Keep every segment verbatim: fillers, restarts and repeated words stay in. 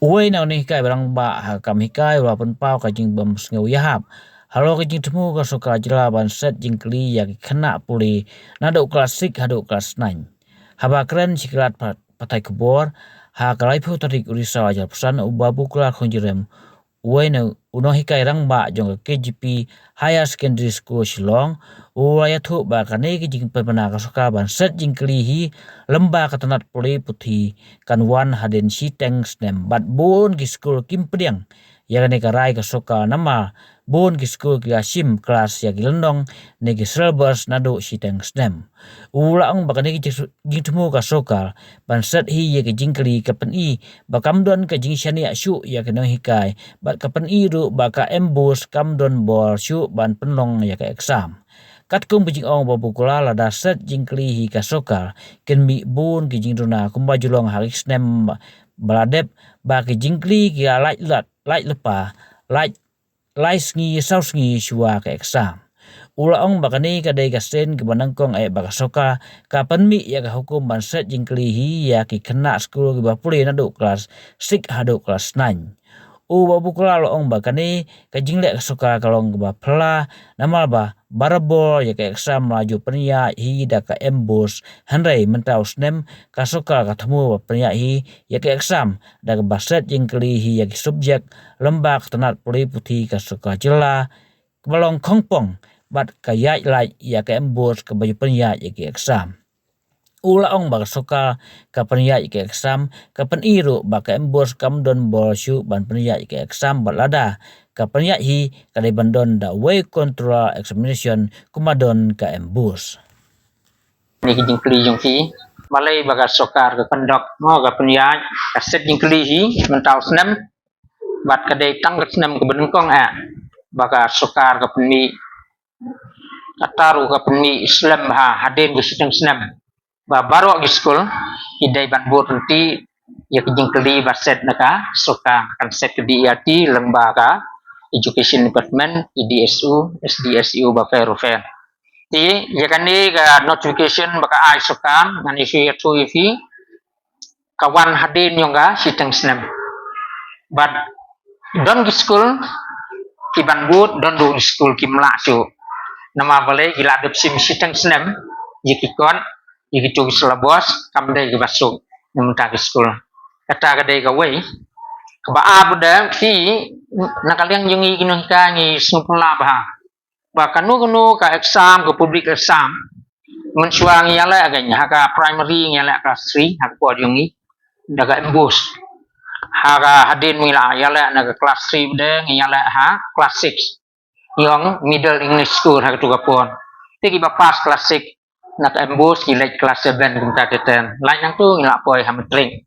Uwei na u nonghikai ba rangbah ha ka kam hikai u la pynpaw ka jingbym sngewïahap halor ka jingthmu ka sorkar jylla ban set jingkylli ïa ki khynnah pule naduh klas six haduh klas nine. Haba kren sha ki lad pathai khubor ha ka laiphew tarik u Risaw arhajar arphew san, u Babu Kular Khongjarem, uwei na u nonghikai rangbah jong ka K J P Higher Secondary School Shillong, u la ïathuh ba kane ka jingpynbna ka sorkar ban set jingkylli hi lyngba ka tnat pule puthi kan wan hadien shiteng snem bad bun ki skul kim pdiang ïa kane ka rai ka sorkar namar bun ki skul ki la shim klas ïa ki lynnong ne ki syllabus naduh shiteng snem. U la ong ba kane ka jingthmu ka sorkar ban set hi ïa ka jingkylli ka pyni ba kam don ka jingshaniah shuh ïa ki nonghikai bad ka pyni ruh ba ka MBOSE kam don bor shuh ban pynlong ïa ka exam. Katkum ka jingong u Babu Kular, lada set jingkylli hi ka sorkar, kin mih bun ki jingduna kumba ju long ha ki snem ba la dep, ba ki jingkylli ki la lait lad, lait lypa, lait lai sngi saw sngi shuwa ka exam. U la ong ba kane ka dei ka sien kaba nyngkong eh ba ka sorkar ka pynmih ïa ka hukum ban set jingkylli hi ïa ki khynnah skul kiba pule naduh klas six haduh klas nine. U Babu Kular u la ong ba kane ka jingleh ka sorkar ka long kaba phylla namar ba barabor ïa ka exam la ju pynïaid hi da ka MBOSE, hynrei mynta u snem ka sorkar ka thmu ba pynïaid hi ïa ka exam da kaba set jingkylli hi ïa ki subject lyngba ka tnat pule puthi ka sorkar jylla kaba long khongpong bad ka ïaid lait ïa ka MBOSE kaba ju pynïaid ïa ki exam. U la ong ba ka sorkar ka pynïaid ïa ki exam ka pyni ruh ba ka MBOSE kam don bor shuh ban pynïaid ïa ki exam bad lada ka pynïaid hi ka dei ban don da uwei u controller examination kumba don ka MBOSE. Kine ki jingkylli jong ki, balei ba ka sorkar ka conduct, mo, ka pynïaid, ka set jingkylli hi mynta u snem, bad ka dei tang ka snem kaba nyngkong eh ba ka sorkar ka pynmih, kata ruh ka pynmih slem bha hadien ka shiteng snem ba baroh ki skul ki dei ban bud ryntih ïa ki jingkylli ba set na ka sorkar, kan set ka DERT lyngba ka Education Department, ki DSU, SDSU bapher bapher. Te ïa kane ka notification ba ka ai sorkar, ngan ïathuh ïa phi, ka wan hadien jong ka shiteng snem. Bad don ki skul ki ban bud, don ruh ki skul kim lah shuh. Namar balei? Ki la dep shim shiteng snem ïa ki kot, ïa kito ki syllabus kam dei kiba suk na bynta ki skul. Kata ka dei kawei. Kaba ar pat de, phi, na ka liang jong ngi ki nonghikai ngi sngewphylla bha ba kano kano ka exam, ka public exam, mynshuwa ngi ïaleh ka, ha ka primary ngi ïaleh class three ha ka por jong ngi da ka MBOSE. Ha ka hadien ngi la ïaleh na ka class three pat de ngi ïaleh ha class six, ïong Middle English School ha kato ka por. Te kiba pass class six na ka MBOSE ki leit class seven kumta te ten. Lait nangto ngi la poi ha matric.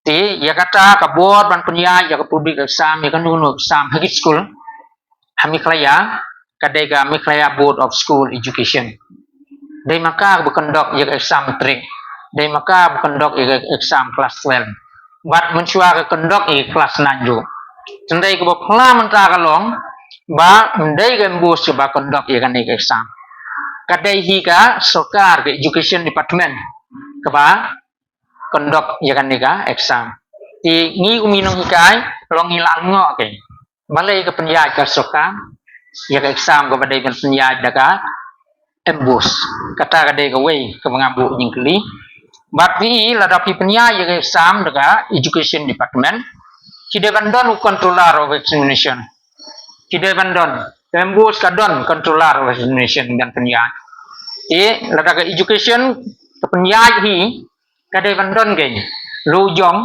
Te ïa kata ka bor ban pynïaid ïa ka public exam, ïa kano kano exam ha ki skul ha Meghalaya, ka dei ka Meghalaya Board of School Education. Dei ma ka ba conduct ïa ka exam matric, dei ma ka ba conduct ïa ka exam class twelve, bad mynshuwa ka conduct ïa ka class nine ruh. Te dei kaba phylla mynta ka long ba ym dei ka MBOSE ba conduct ïa kane ka exam. Ka dei hi ka sorkar, ka Education Department kaba conduct ïa kane ka exam. Te ngi kum ki nonghikai long ngi la lyngngoh, okay, balei ka pynïaid ka sorkar ïa ka exam kaba dei ban pynïaid da ka MBOSE? Kata ka dei kawei kaba nga buh jingkylli. Bad phi, lada phi pynïaid ïa ka exam da ka Education Department, ki dei ban don u controller of examination. Ki dei ban don, ka MBOSE ka don controller of examination ban pynïaid. Te lada ka Education ka pynïaid hi, ka dei ban don keiñ la u jong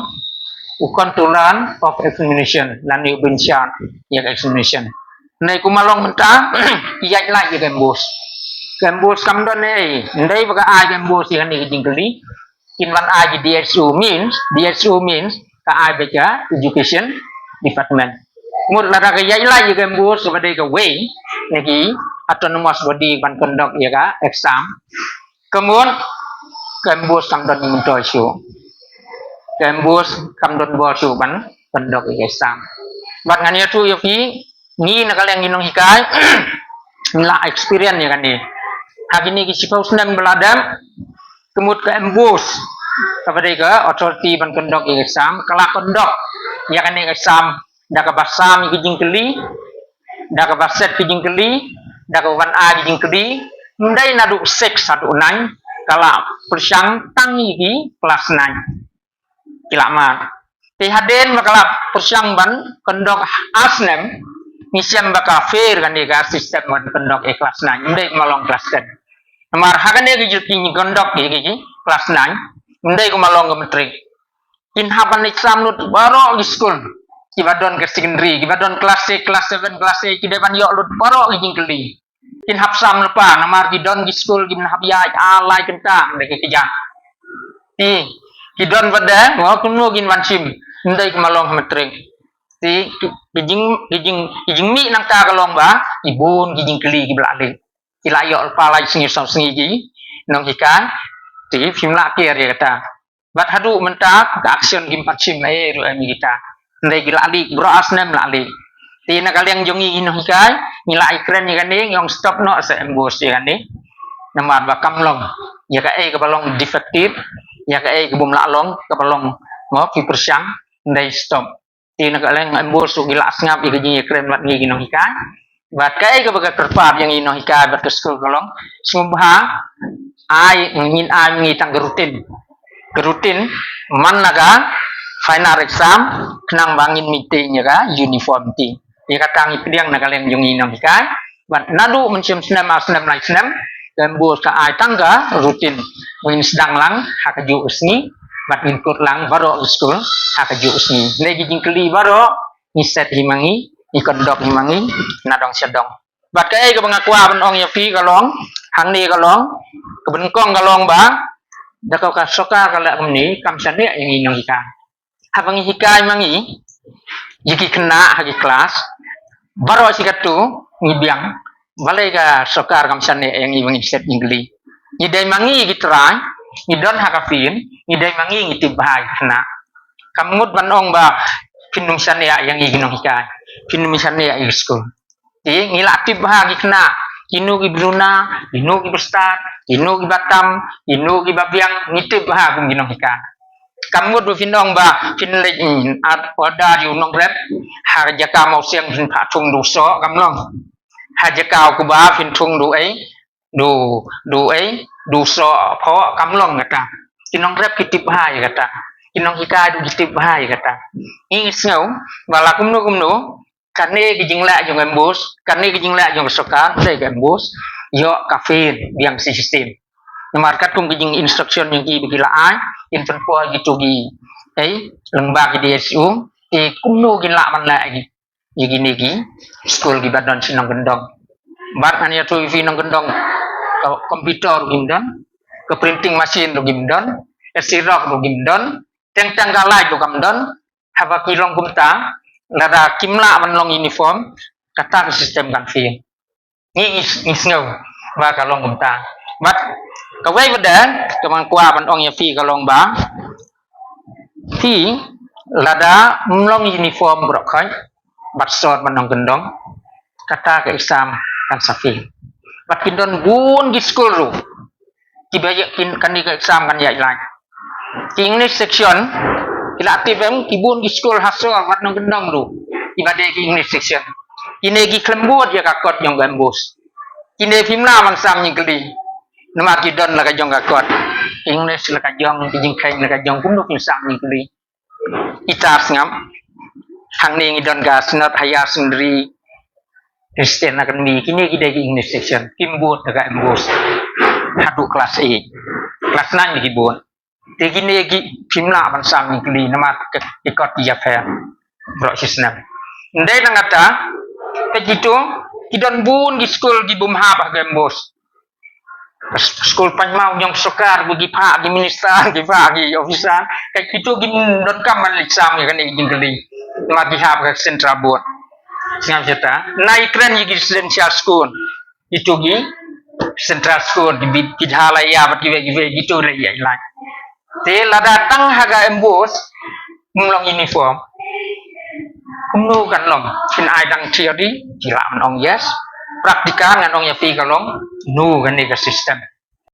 u controller of examination lane u ba in charge ïa ka examination. Hynrei kumba long mynta ki ïaid lait ïa ka MBOSE. Ka MBOSE kam don ei, ym dei ba ka ai ka MBOSE ïa kane ka jingkylli. Kin wan ai ki DSU, means, DSU means ka ai beit ka Education Department. Mut lada ka ïaid lait ïa ka MBOSE ba dei kawei na ki autonomous body ban conduct ïa ka exam, ka mut ka MBOSE kam don myntoi shuh. Ka MBOSE kam don bor shuh ban conduct ïa ka exam. Bad ngan ïathuh ïa phi, ngi na ka liang ki nonghikai ngi la experience ïa kane. Ha kine ki shiphew snem ba la dep, ka mut ka MBOSE kaba dei ka authority ban conduct ïa ka exam ka la conduct ïa kane ka exam da kaba sam ïa ki jingkylli, da kaba set ki jingkylli, da kaba ban ai ki jingkylli, ym dei naduh six haduh nine, ka la pyrshang tang ïa ki klas nine. Ki la mad. Te hadien ba ka la pyrshang ban conduct ar snem, ngi shem ba ka fair kane ka system ban conduct ïa klas nine, ym dei kumba long klas ten. Namar ha kane ka jylliew ngi conduct ïa ki klas nine, ym dei kumba long ka matric. Kin hap ban exam lut baroh ki skul. Kiba don ka secondary, kiba don klas six, klas seven, klas eight, ki dei ban ïoh lut baroh ki jingkylli. Kin hap sam lypa, namar ki don ki skul kin hap ïaid ar lai kynta da ki kjat. Te ki don pat de, mo kumno kin wan shim, ym dei kumba long ha matric. Te ki jing, ki jing, ki jingmih nangta ka long ba ki bun ki jingkylli kiba la leit. Ki la ïoh lypa lai sngi saw sngi ki nonghikai. Te phim lah kiar ïa kata. Bad haduh mynta ka action kim pat shim ei ruh em kita. Ndei ki la leit baroh ar snem la leit. Te na ka liang jong ngi nonghikai, ngi la ïakren ïa kane, ngi ong stop noh sa ambush ïa kane. Namar ba kam long ïa kaei kaba long defective, ïa kaei kaba ym lah long, kaba long, mo, ki pyrshang, ndei stop. Te na ka liang ambush ruh ki la sngap ïa ka jingïakren bad ngi ki nonghikai. Bad kaei kaba ka kyrpad ïa ngi nonghikai bad ka skul ka long, sngewbha ai, ngin ai ngi tang ka routine. Ka routine man la ka final exam khnang ba ngin maintain ïa ka uniformity. Ïa kata ngi pdiang na ka liang jong ngi nonghikai. Bad naduh mynshem snem, ar snem, lai snem, ka ambush ka ai tang ka routine. Ngin sdang lang ha kajuh ka sngi bad ngin kut lang baroh ka skul ha kajuh ka sngi. Lei ki jingkylli baroh ngi set hi ma ngi, ngi conduct hi ma ngi na dong sha dong. Bad kaei kaba nga kwah ban ong ïa phi ka long, hangne ka long, kaba nyngkong ka long ba da ka, ka sorkar ka leh kumne kam shaniah ïa ngi nonghikai. Haba ngi hikai ma ngi ïa ki khynnah ha ki klas, baroh shi katto ngi biang, balei ka sorkar kam shaniah ïa ngi ba ngi set jingkylli. Ngi dei ma ngi ki trai, ngi don ha ka field, ngi dei ma ngi ngi tip bha ïa ki khynnah. Kam mut ban ong ba phin ym shaniah ïa ngi ki nonghikai, phin ym shaniah ïa ki skul. Te ngi la tip bha ki khynnah, kino ki bruna, kino ki bastad, kino ki batam, kino ki babiang, ngi tip bha kum ki nonghikai. Kam mut ba phin ong ba phin leit, mm, at order ïa u nongrep ha ka jaka mawsiang phin phah thung da u soh, kam long. Ha jaka u kba phin thung da u ei, da u, da u ei, da u soh phoh, kam long kata. Ki nongrep ki tip bha ïa kata. Ki nonghikai ruh ki tip bha ïa kata. Ngi sngew ba la kumno kumno kane ka jingleh jong ka ambush, kane ka jingleh jong ka sorkar, kane ka ambush, ïoh ka fair biang shi shisien. Namar katkum ka jing instruction jong ki ba ki la ai, kin pynpoi kito ki, ei, lyngba ki D S U, te kumno kin lah ban leh ïa kine ki skul kiba don sha nongkyndong. Bad ngan ïathuh ïa phi nongkyndong, ka computer ruh kim don, ka printing machine ruh kim don, ka xerox ruh kim don, teng teng ka light ruh kam don, haba ki long kumta, lada kim lah ban long uniform, kata ka system kan fail. Ngi, ngi, ngi sngew ba ka long kumta. Bad kawei pat de kaba nga kwah ban ong ïa phi ka long ba phi lada ym long uniform baroh khoit bad sot ban nongkyndong, kata ka exam kan sa fail. Bad kin don bun ki skul ruh kiba ïa kin, kane ka exam kan ïaid lait. Ki English section, ki la tip em, ki bun ki skul ha sor bad nongkyndong ruh kiba dei ki English section. Kine ki khlem bud ïa ka kot jong ka ambush. Kine phim lah ban sam jingkylli. Namar ki don la ka jong ka kot. English la ka jong, ki jingkheiñ la ka jong, kumno phim sam jingkylli. Kita sngap. Hangne ngi don ka Synod Higher Secondary Christian Academy, kine ki dei ki English section, kim bud da ka ambush. Haduh klas eight. Klas nine ki bud. Te kine ki phim lah ban sam jingkylli namar ka, ki kot ki ïapher baroh shi snem. Ndei na kata, te kito ki don bun ki skul ki bym hap ha ka ambush. Skul paidmaw jong sorkar ba ki phah ki minister, ki phah ki officer, te kito kim donkam ban leit sam ïa kane ka jingkylli. Namar ki hap ka central board. Sngap shata. Nai kren ïa ki residential school. Kito ki central school, ki bit, ki jhalai ïa bad kiwei kiwei, kito la ïa ilai. Te lada tang ha ka ambush ym long uniform, kumno kan long? Phin ai tang theory, ki lah ban ong yes. Practical ngan ong ïa phi ka long, no, kane ka system.